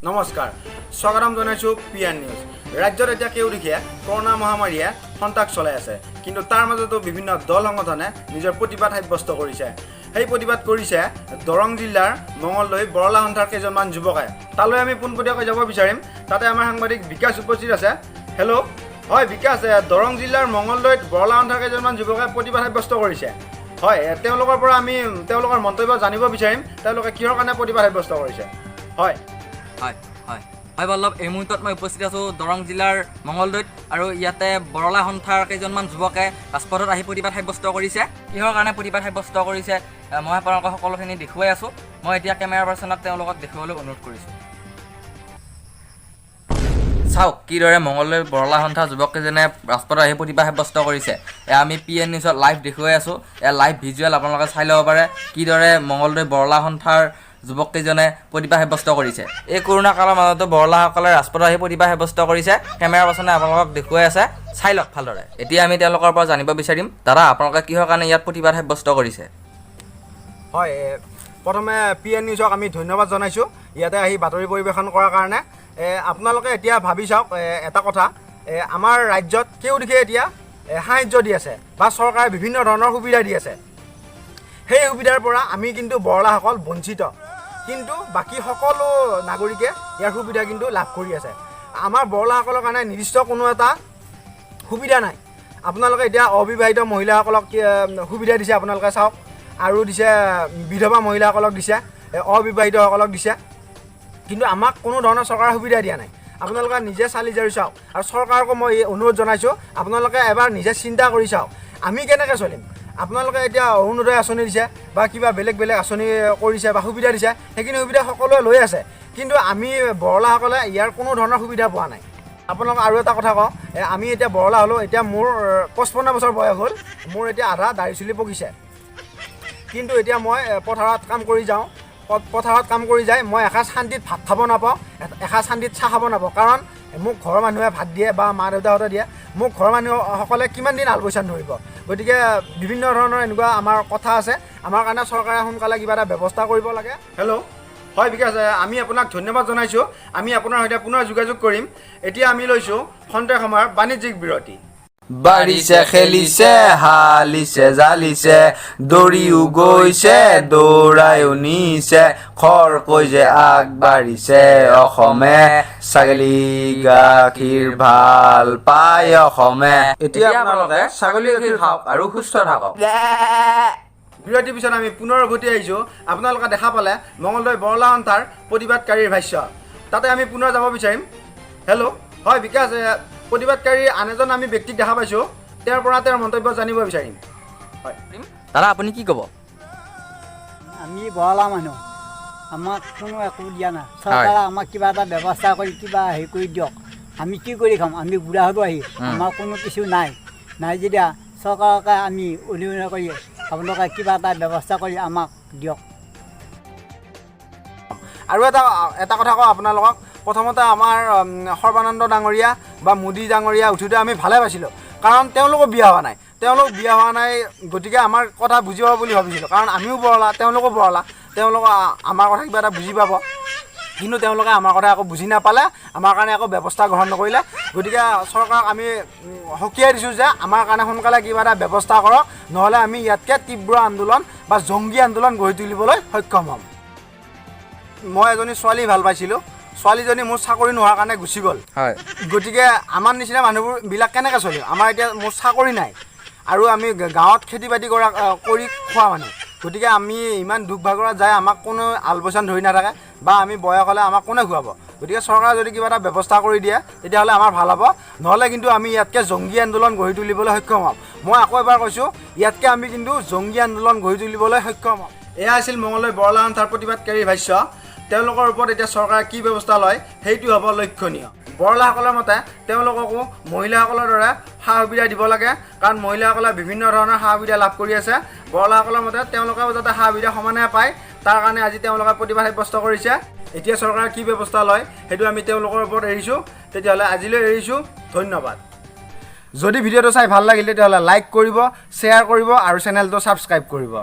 নমস্কাৰ, স্বাগতম জনাইছোঁ পি এন নিউজ। ৰাজ্যত এতিয়া কেউদিশে কৰোণা মহামাৰীয়ে সন্ত্ৰাস চলাই আছে। কিন্তু তাৰ মাজতো বিভিন্ন দল সংগঠনে নিজৰ প্ৰতিবাদ সাব্যস্ত কৰিছে। সেই প্ৰতিবাদ কৰিছে দৰং জিলাৰ মঙলদৈ বৰলা সন্থাৰ কেইজনমান যুৱকে। তালৈ আমি পোনপটীয়াকৈ যাব বিচাৰিম। তাতে আমাৰ সাংবাদিক বিকাশ উপস্থিত আছে। হেল্ল', হয় বিকাশ, দৰং জিলাৰ মঙলদৈত বৰলা সন্থাৰ কেইজনমান যুৱকে প্ৰতিবাদ সাব্যস্ত কৰিছে। হয়, তেওঁলোকৰ পৰা আমি তেওঁলোকৰ মন্তব্য জানিব বিচাৰিম, তেওঁলোকে কিহৰ কাৰণে প্ৰতিবাদ সাব্যস্ত কৰিছে। হয়। হয় বল্লভ, এই মুহূৰ্তত মই উপস্থিত আছোঁ দৰং জিলাৰ মঙলদৈত আৰু ইয়াতে বৰলা সন্থাৰ কেইজনমান যুৱকে ৰাজপথত আহি প্ৰতিবাদ সাব্যস্ত কৰিছে। কিহৰ কাৰণে প্ৰতিবাদ সাব্যস্ত কৰিছে, মই আপোনালোকক সকলোখিনি দেখুৱাই আছোঁ। মই এতিয়া কেমেৰা পাৰ্চনক তেওঁলোকক দেখুৱাবলৈ অনুৰোধ কৰিছোঁ। চাওক, কিদৰে মঙলদৈ বৰলা সন্থাৰ যুৱককেইজনে ৰাজপথত আহি প্ৰতিবাদ সাব্যস্ত কৰিছে। এয়া আমি পি এন নিউজত লাইভ দেখুৱাই আছোঁ। এয়া লাইভ ভিজুৱেল, আপোনালোকে চাই ল'ব পাৰে কিদৰে মঙলদৈ বৰলা সন্থাৰ যুৱককেইজনে প্ৰতিবাদ সাব্যস্ত কৰিছে। এই কৰোণা কালৰ মাজতো বৰলাসকলে ৰাজপথত আহি প্ৰতিবাদ সাব্যস্ত কৰিছে। কেমেৰা পাৰ্চনে আপোনালোকক দেখুৱাই আছে, চাই লওক ভালদৰে। এতিয়া আমি তেওঁলোকৰ পৰা জানিব বিচাৰিম। দাদা, আপোনালোকে কিহৰ কাৰণে ইয়াত প্ৰতিবাদ সাব্যস্ত কৰিছে? হয়, প্ৰথমে পি এন নিউজক আমি ধন্যবাদ জনাইছোঁ ইয়াতে আহি বাতৰি পৰিৱেশন কৰাৰ কাৰণে। আপোনালোকে এতিয়া ভাবি চাওক এটা কথা, আমাৰ ৰাজ্যত কেউদিশে এতিয়া সাহাৰ্য দি আছে বা চৰকাৰে বিভিন্ন ধৰণৰ সুবিধা দি আছে। সেই সুবিধাৰ পৰা আমি কিন্তু বৰলাসকল বঞ্চিত। কিন্তু বাকী সকলো নাগৰিকে ইয়াৰ সুবিধা কিন্তু লাভ কৰি আছে। আমাৰ বৰলাসকলৰ কাৰণে নিৰ্দিষ্ট কোনো এটা সুবিধা নাই। আপোনালোকে এতিয়া অবিবাহিত মহিলাসকলক সুবিধা দিছে, আপোনালোকে চাওক, আৰু দিছে বিধৱা মহিলাসকলক দিছে, অবিবাহিতসকলক দিছে। কিন্তু আমাক কোনো ধৰণৰ চৰকাৰে সুবিধা দিয়া নাই। আপোনালোকে নিজে চালি জাৰি চাওক আৰু চৰকাৰকো মই এই অনুৰোধ জনাইছোঁ, আপোনালোকে এবাৰ নিজে চিন্তা কৰি চাওক, আমি কেনেকৈ চলিম। আপোনালোকে এতিয়া অৰুণোদয় আঁচনি দিছে বা কিবা বেলেগ বেলেগ আঁচনি কৰিছে বা সুবিধা দিছে, সেইখিনি সুবিধা সকলোৱে লৈ আছে। কিন্তু আমি বৰলাসকলে ইয়াৰ কোনো ধৰণৰ সুবিধা পোৱা নাই। আপোনালোকক আৰু এটা কথা কওঁ, আমি এতিয়া বৰলা হ'লোঁ, এতিয়া মোৰ 55 বছৰ বয়স হ'ল, মোৰ এতিয়া আধা দাড়ি চুলি পকিছে। কিন্তু এতিয়া মই পথাৰত কাম কৰি যাওঁ। পথাৰত কাম কৰি যাই মই এসাঁজ শান্তিত ভাত খাব নাপাওঁ, এসাঁজ শান্তিত চাহ খাব নাপাওঁ। কাৰণ মোক ঘৰৰ মানুহে ভাত দিয়ে বা মা দেউতাহঁতে দিয়ে। মোক ঘৰৰ মানুহসকলে কিমান দিন আলপৈচান ধৰিব? গতিকে বিভিন্ন ধৰণৰ এনেকুৱা আমাৰ কথা আছে। আমাৰ কাৰণে চৰকাৰে সোনকালে কিবা এটা ব্যৱস্থা কৰিব লাগে। হেল্ল', হয় বিকাশ, আমি আপোনাক ধন্যবাদ জনাইছোঁ। আমি আপোনাৰ সৈতে পুনৰ যোগাযোগ কৰিম। এতিয়া আমি লৈছোঁ খন্তেক সময়ৰ বাণিজ্যিক বিৰতি। বাঢ়িছে, খেলিছে, হালিছে, জালিছে, দৌৰিও গৈছে, দৌৰায়ো নিছে, খৰকৈ যে আগবাঢ়িছে অসমে, ছাগলী গাখীৰ ভাল পায় অসমে। এতিয়া আপোনালোকে ছাগলী গাখীৰ খাওক আৰু সুস্থ থাকক। বিৰতিৰ পিছত আমি পুনৰ উভতি আহিছোঁ। আপোনালোকে দেখা পালে মঙলদৈ বৰলা সন্থাৰ প্ৰতিবাদকাৰীৰ ভাষ্য। তাতে আমি পুনৰ যাব বিচাৰিম। হেল্ল', হয় বিকাশ, প্ৰতিবাদকাৰীৰ আন এজন আমি ব্যক্তিক দেখা পাইছোঁ। তেওঁৰ পৰা তেওঁৰ মন্তব্য জানিব বিচাৰিম। হয়। দাদা, আপুনি কি ক'ব? আমি বৰলা মানুহ, আমাক কোনো একো দিয়া নাই চৰকাৰে। আমাক কিবা এটা ব্যৱস্থা কৰি কিবা হেৰি কৰি দিয়ক। আমি কি কৰি খাম? আমি বুঢ়া হ'লো আহি, আমাৰ কোনো কিছু নাই। নাই যেতিয়া চৰকাৰকে আমি অনুৰোধ কৰি আপোনালোকে কিবা এটা ব্যৱস্থা কৰি আমাক দিয়ক। আৰু এটা এটা কথা কওঁ আপোনালোকক। প্ৰথমতে আমাৰ সৰ্বানন্দ ডাঙৰীয়া বা মোদী ডাঙৰীয়া উঠোঁতে আমি ভালে পাইছিলোঁ, কাৰণ তেওঁলোকো বিয়া হোৱা নাই। তেওঁলোক বিয়া হোৱা নাই, গতিকে আমাৰ কথা বুজি পাব বুলি ভাবিছিলোঁ। কাৰণ আমিও বৰলা, তেওঁলোকো বৰলা, তেওঁলোক আমাৰ কথা কিবা এটা বুজি পাব। কিন্তু তেওঁলোকে আমাৰ কথা একো বুজি নাপালে, আমাৰ কাৰণে একো ব্যৱস্থা গ্ৰহণ নকৰিলে। গতিকে চৰকাৰক আমি সকীয়াই দিছোঁ যে আমাৰ কাৰণে সোনকালে কিবা এটা ব্যৱস্থা কৰক, নহ'লে আমি ইয়াতকৈ তীব্ৰ আন্দোলন বা জংগী আন্দোলন গঢ়ি তুলিবলৈ সক্ষম হ'ম। মই এজনী ছোৱালী ভাল পাইছিলোঁ। ছোৱালীজনী মোৰ চাকৰি নোহোৱাৰ কাৰণে গুচি গ'ল। গতিকে আমাৰ নিচিনা মানুহবোৰ বিলাক কেনেকৈ চলিম? আমাৰ এতিয়া মোৰ চাকৰি নাই আৰু আমি গাঁৱত খেতি বাতি কৰি খোৱা মানুহ। গতিকে আমি ইমান দুখ ভাগৰত যায় আমাক কোনো আলপৈচান ধৰি নাথাকে বা আমি বয়স হ'লে আমাক কোনে খুৱাব? গতিকে চৰকাৰে যদি কিবা এটা ব্যৱস্থা কৰি দিয়ে, তেতিয়াহ'লে আমাৰ ভাল হ'ব। নহ'লে কিন্তু আমি ইয়াতকৈ জংগী আন্দোলন গঢ়ি তুলিবলৈ সক্ষম হ'ম। মই আকৌ এবাৰ কৈছোঁ, ইয়াতকৈ আমি কিন্তু জংগী আন্দোলন গঢ়ি তুলিবলৈ সক্ষম হ'ম। এয়া আছিল মঙলদৈ বৰলা সন্থাৰ প্ৰতিবাদকাৰীৰ ভাষ্য। তেওঁলোকৰ ওপৰত এতিয়া চৰকাৰে কি ব্যৱস্থা লয়, সেইটো হ'ব লক্ষণীয়। বৰলাসকলৰ মতে তেওঁলোককো মহিলাসকলৰ দৰে সা সুবিধা দিব লাগে, কাৰণ মহিলাসকলে বিভিন্ন ধৰণৰ সা সুবিধা লাভ কৰি আছে। বৰলাসকলৰ মতে তেওঁলোকেও যাতে সা সুবিধা সমানে পায়, তাৰ কাৰণে আজি তেওঁলোকে প্ৰতিবাদ সাব্যস্ত কৰিছে। এতিয়া চৰকাৰে কি ব্যৱস্থা লয়, সেইটো আমি তেওঁলোকৰ ওপৰত এৰিছোঁ। তেতিয়াহ'লে আজিলৈ এৰিছোঁ, ধন্যবাদ। যদি ভিডিঅ'টো চাই ভাল লাগিল, তেতিয়াহ'লে লাইক কৰিব, শ্বেয়াৰ কৰিব আৰু চেনেলটো ছাবস্ক্ৰাইব কৰিব।